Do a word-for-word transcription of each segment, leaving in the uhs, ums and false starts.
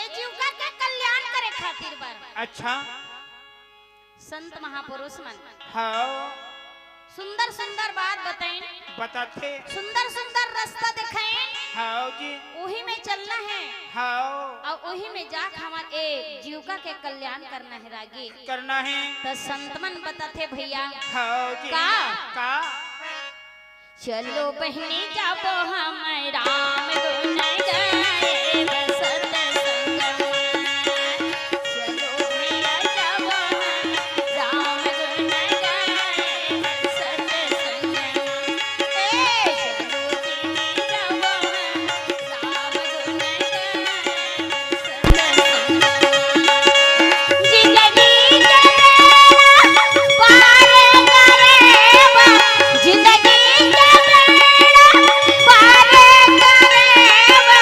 जीविका के कल्याण करे खातिर बर। अच्छा। संत महापुरुष मन हाँ। सुंदर सुंदर बात बताइन, बताथे। सुंदर सुंदर रास्ता देखाइन। हाँ जी। उही में चलना हे। हाँ। अउ उही में जाके हमर ए जीविका के कल्याण करना हे रागी। करना हे। त संत मन बताथे भैया। हाँ जी। का? का? चलो बहिनी जाबो हम राम गुण गाए सतसंग में। चलो भैया जाबो हम राम गुण गाए सतसंग में। ए, चलो दीदी जाबो हम राम गुण गाए जिंदगी के बेड़ा पार करेबा, जिंदगी के बेड़ा पार करेबा,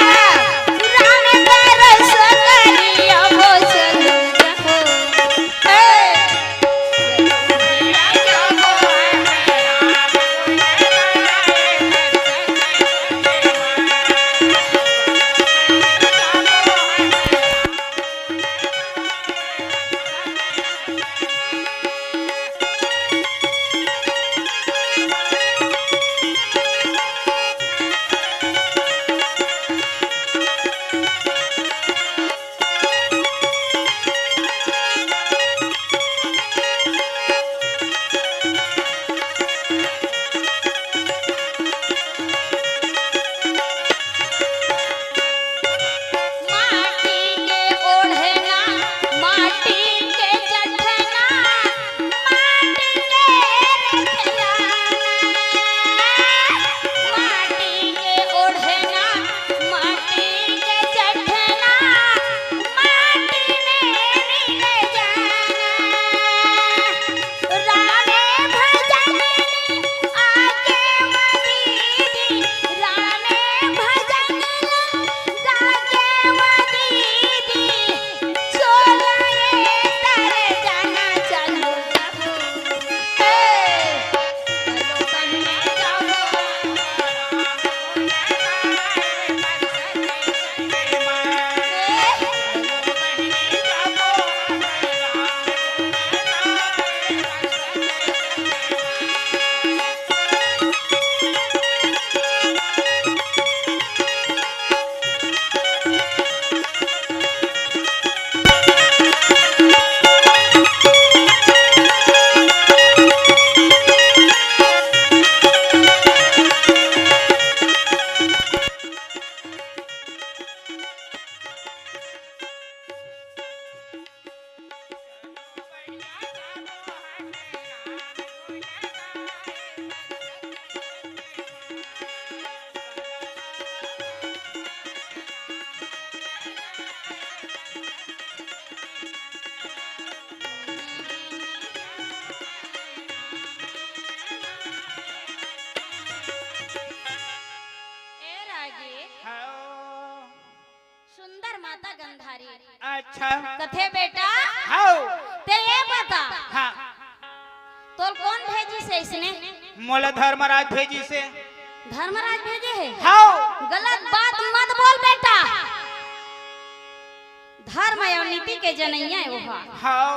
राम तरस करिया वो चलू जहो। ए, माटी के ओढ़ना, माटी के जठना, माटी के रखलाना। माटी के ओढ़ना, माटी के जठना, माटी में मिल जाना। रामे भजन आगे मदीदी, रामे भजन आगे मदीदी, चोला ये तर जाना चलो जाबो। ए, चलो बहिनी जाबो। ए रागी। हाँ। सुंदर माता गंधारी। अच्छा। कथे बेटा। हाँ। ते ये बता। हाँ। तोल कौन भेजिस हे इसने? मोला धर्मराज भेजिस हे। धर्मराज भेजे हे? हाँ। गलत बात मत बोल बेटा। धर्म अउ नीति के जनइया हे वो। हाँ।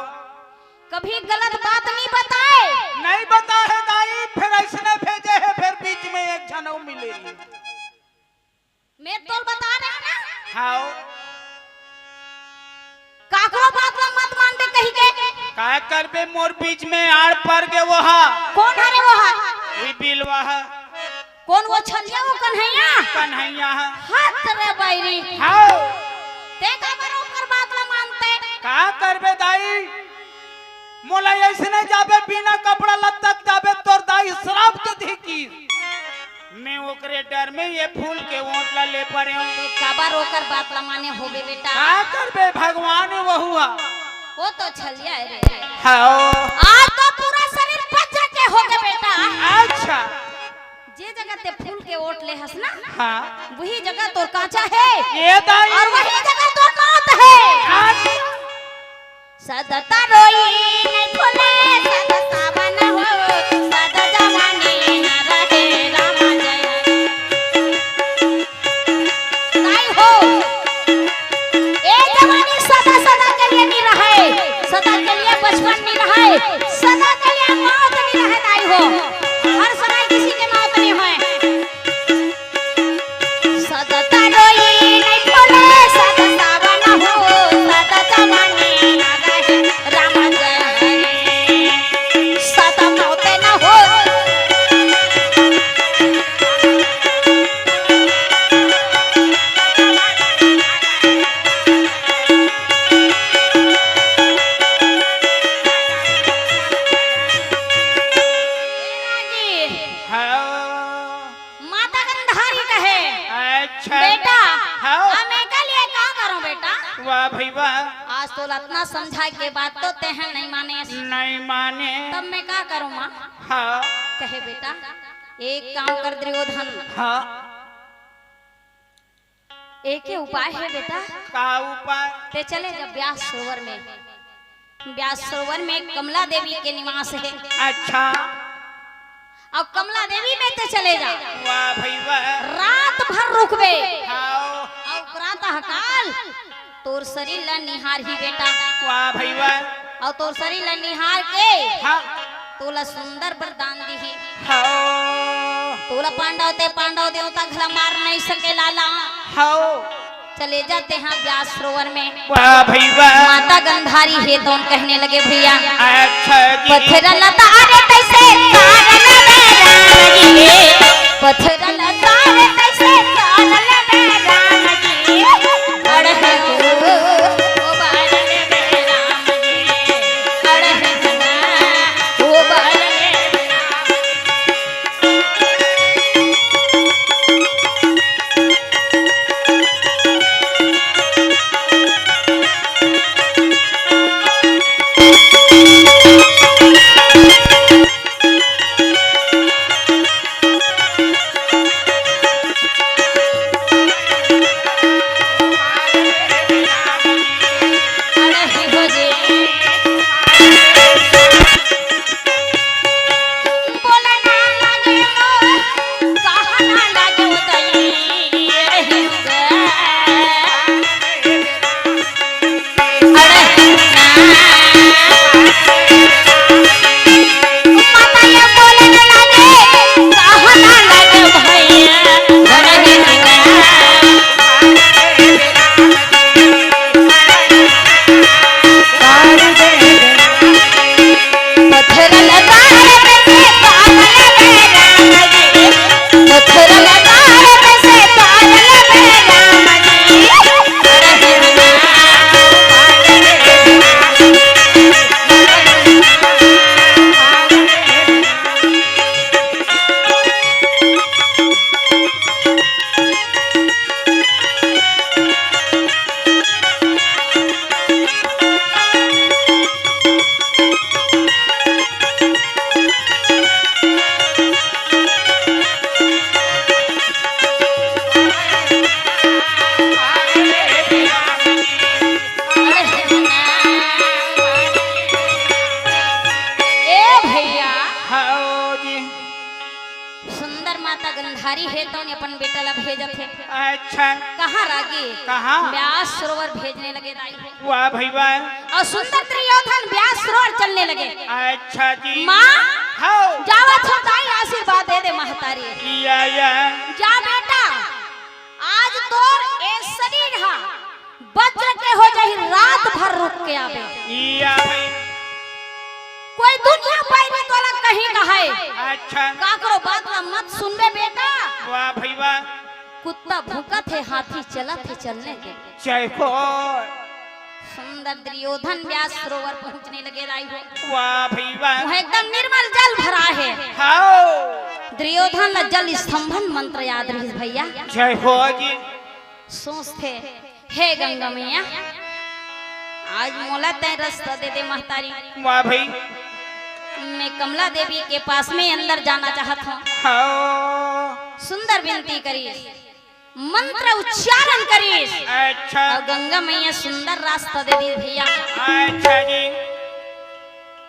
कभी गलत बात नहीं बताए। नहीं बताए दाई, फेर अइसने भेजे हे, फेर बीच में एक झन अउ मिले। मैं तोल बता रहे ना। हाँ। काकरो बात ला मत मानबे कहिके। का करबे, मोर बीच में आड़ पर गे वो हा। कौन हरे वो हा? वही बिलवा हा। कौन वो छलिया, वो कन्हैया? कन्हैया हा। हाथ रे बैरी। हाँ। ते काबर ओकर बात ला मानते? का करबे दाई, मोला अइसने जाबे बिना कपड़ा लत्ता के जाबे, तोर दाई श्राप दे दिही कि। मैं ओकरे डर में ये फूल के ओंठ ला ले परे हूँ। ते काबर ओकर बात ला माने होबे बेटा? का करबे, भगवान हे वहू हा। वो तो छलिया हे रे। हाँ। आज तो पूरा शरीर पच के होगे बेटा। अच्छा। जे जगह ते फूल के ओंठ ले हस ना, हाँ। वही जगह तोर कांचा हे। ए दाई। अउ वही जगह तोर मौत हे। हाँ। सदा तरोई नहीं फूले, सदा सावन हो, सदा जवानी न रहे, रामा जय। नहीं हो। ए माता गंधारी कहे, अच्छा। बेटा, हाँ। अब मैं का लिए का करूं बेटा? वाह भाई वाह। आज तो अतना समझाए के बाद तो तेह नहीं माने। नहीं माने। तब मैं का करूं माँ? हाँ। कहे बेटा, एक काम कर दुर्योधन। हाँ। एके उपाय हे बेटा। का उपाय? ते चले जा ब्यास सरोवर में। ब्यास सरोवर में कमला देवी के निवास हे। अच्छा। अउ कमला देवी में ते चले जा। वाह भाई वाह। रात भर रुकबे। हाँ। अउ प्रातः काल तोर शरीर ला निहारही बेटा। वाह भाई वाह। अउ तोर शरीर ला निहार के हाँ। तोला सुंदर वरदान दिही। हाँ। तोला पांडव ते पांडव देवता घला मार नहीं सके लाला। हाँ। चले जाते हैं ब्यास सरोवर में। वाह भाई वाह। माता गंधारी हे तौन कहने लगे भैया। अच्छा जी। पत्थर लता रे तैसे तारन में राम जी। पत्थर लता रे तैसे तारन में राम जी। बड़ है ओ, ओ बारन में राम जी। बड़ है ओ बारन में राम जी। ए भैया। हाँ जी। सुंदर माता गंधारी हे तौन अपन बेटा ला भेजत हे। अच्छा। कहाँ रागी? कहाँ? ब्यास सरोवर भेजने लगे दाई हो। वाह भाई वाह। अउ सुंदर दुर्योधन ब्यास सरोवर चलने लगे। अच्छा जी। माँ, हाँ। जावत हो दाई आशीर्वाद दे दे महतारी। या, या। जा बेटा, आज तोर ए शरीर हा वज्र के हो जाही, रात भर रुक के आबे। ई आबे। कोई दुनिया पाई में तोला कहीं कहाए। अच्छा। काकरो बात ला मत सुनबे बेटा। वाह भाई वाह। कुत्ता भूकत हे, हाथी चलत हे चलने दे। जय हो। सुंदर दुर्योधन ब्यास सरोवर पहुंचने लगे दाई हो। वाह भाई वाह। वहाँ एकदम निर्मल जल भरा हे। हाँ। दुर्योधन ला जल स्तंभन मंत्र याद रहिस भैया। जय हो जी। सोचथे, हे गंगा मैया, आज मोला तैं रस्ता दे दे महतारी। वाह भाई। मैं कमला देवी के पास में अंदर जाना चाहत हूँ। हाँ। सुंदर विनती करिस, मंत्र उच्चारण करिस। अच्छा। अउ गंगा मैया सुंदर रस्ता दे दी भैया। अच्छा जी।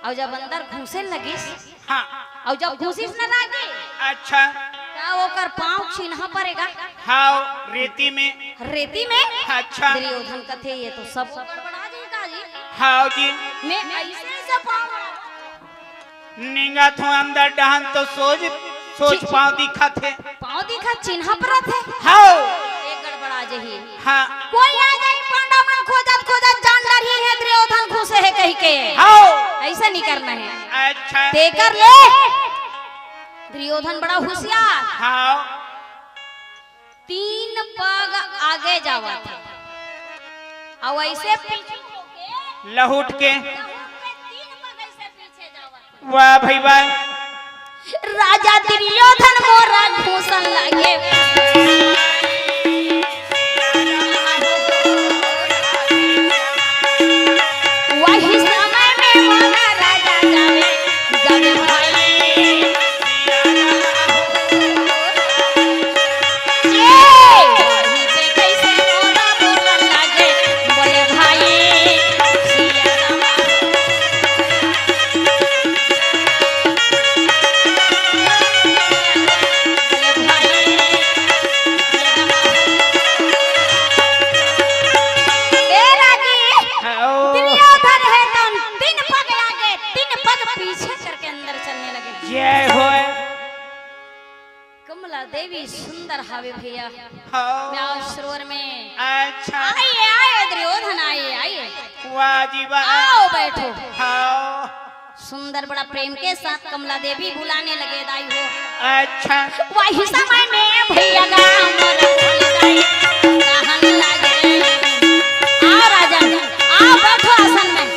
अउ जब अंदर घुसे लगिस, हाँ। अउ जब घुसिस न रागी, अच्छा। त ओकर पाँव चिन्हा परे गा। हाँ, रेती में। रेती में? अच्छा। दुर्योधन कथे, "ये तो सब गड़बड़ा जाही का जी।" हाँ जी। मैं ऐसे, ऐसे पाँव निंगत हूँ अंदर डहन तो सोझ, सोझ पाँव दिखत हे। पाँव दिखत, चिन्हा परत हे। हाँ। ये गड़बड़ा जाही। हाँ। कोई आ जाही, पांडव मन खोजत खोजत जान डरही हे दुर्योधन घुसे हे कहिके। हाँ। ऐसा नहीं करना हे। अच्छा। तेकर ले दुर्योधन बड़ा होशियार। हाँ। तीन पग आगे जावत हे। अउ ऐसे पीछे होके लहुट के। लहुट के तीन पग ऐसे पीछे जावत हे। वाह भाई वाह। राजा दुर्योधन मोरा घूसन लागे। वही समय में मोरा राजा जावे, जावे भाई। ए, वही पे कैसे मोरा बोलन लागे, बोले भाई, सिया रामा। ए रागी, हाओ। दुर्योधन हे तउन तीन पग आगे, तीन पग पीछे करके अंदर चलने लगे। जय होय। कमला देवी सुंदर हावे भैया। हाओ। ब्याह सरोवर में। अच्छा। आइए, आइए दुर्योधन, आइए, आइए। वाह जी वाह। आओ बैठो। हाओ। सुंदर बड़ा प्रेम के साथ कमला देवी बुलाने लगे दाई हो। अच्छा। वही समय में भैया गा मोर भोले दाई कहन लगे, "आओ राजन, आओ बैठो आसन में।"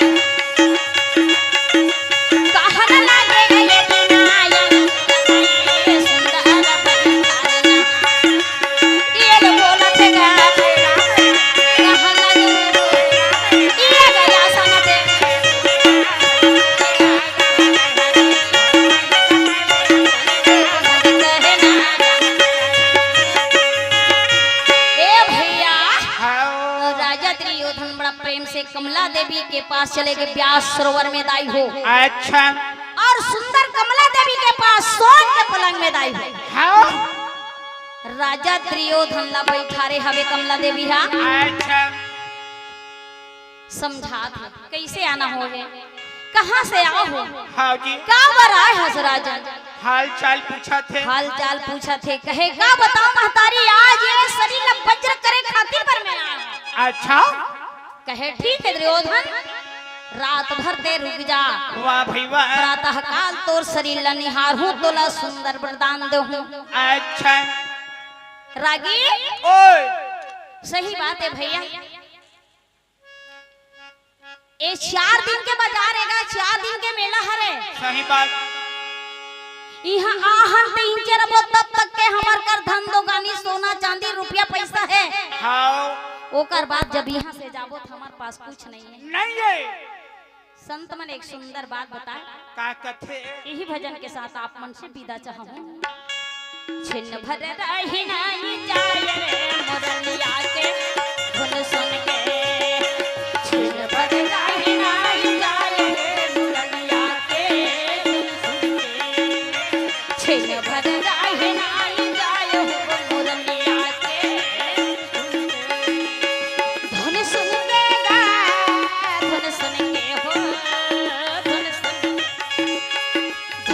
कहन लगे, "ये बिना ये सुंदर बंधारना।" ये लो बोलत हे गा, कहन लगे, "ये गया सन दे।" ए भैया, हाओ। राजा दुर्योधन बड़ा प्रेम से कमला देवी के पास चले गए, ब्यास सरोवर में दाई हो। अच्छा। और सुंदर कमला देवी के पास सोन के पलंग में दाई हो। हाओ। राजा दुर्योधन ला बैठारे हवे कमला देवी हा। अच्छा। समझात हे, कैसे आना होवे, कहाँ से आए हो? हाओ जी। का बर आए हस राजन? हाल चाल पूछत हे। हाल चाल पूछत हे। कहे, "का बताओ महतारी, आज ये शरीर ला वज्र करे खातिर बर मैं आए हूँ।" अच्छा। कहे, "ठीक है दुर्योधन, रात भर दे रुक जा। वाह भाई वाह। प्रातः काल तोर शरीर ला निहारहूँ, तोला सुंदर वरदान देहूँ।" अच्छा। रागी, ओए। सही बात है भैया। ए चार दिन के बाजार हे गा, चार दिन के मेला हरे। सही बात। इहाँ आहन त इंचे रबो तब तक के हमर कर धन दोगानी सोना चांदी रुपया पैसा हे। हाओ। ओकर बाद जब इहाँ से जाबो त हमर पास कुछ नहीं हे। नहीं हे। संत मन एक सुंदर बात बताए। का कथे? यही भजन के साथ आप मन से विदा चाहूँ। छिन भर रहि नाहीं जाय रे मुरलिया के धुन सुन के। छिन भर रहि नाहीं जाय रे मुरलिया के धुन सुन के। छिन भर रहि नाहीं जाय हो मुरलिया के धुन सुन के गा, धुन सुन के हो, धुन सुन के।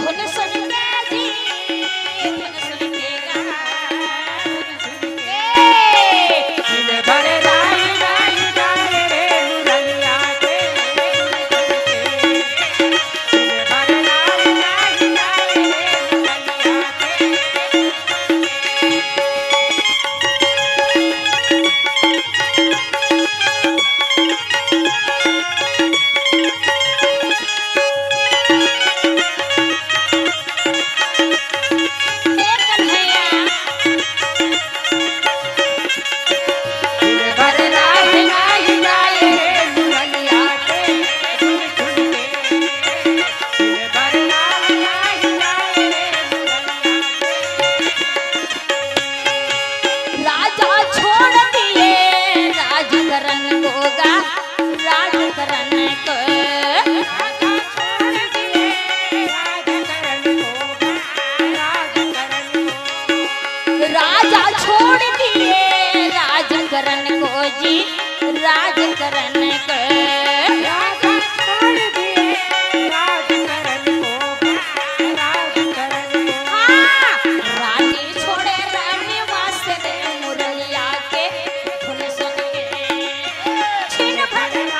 धुन सुन के जी, धुन सुन के गा, धुन सुन के। छिन भर रहि नाहीं जाय रे मुरलिया के धुन सुन के। छिन भर रहि नाहीं जाय रे मुरलिया के। राजा छोड़ दिए राजकरण को गा, राजकरण को। राजा छोड़ दिए राजकरण को जी, राजकरण को। राजा छोड़ दिए राजकरण को, राजकरण को। हाँ, रानी छोड़े रानी वास रे मुरलिया के धुन सुन के। छिन भर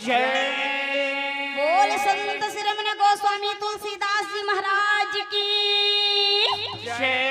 जय। बोल संत श्री रमण गोस्वामी तुलसीदास जी महाराज की। जय।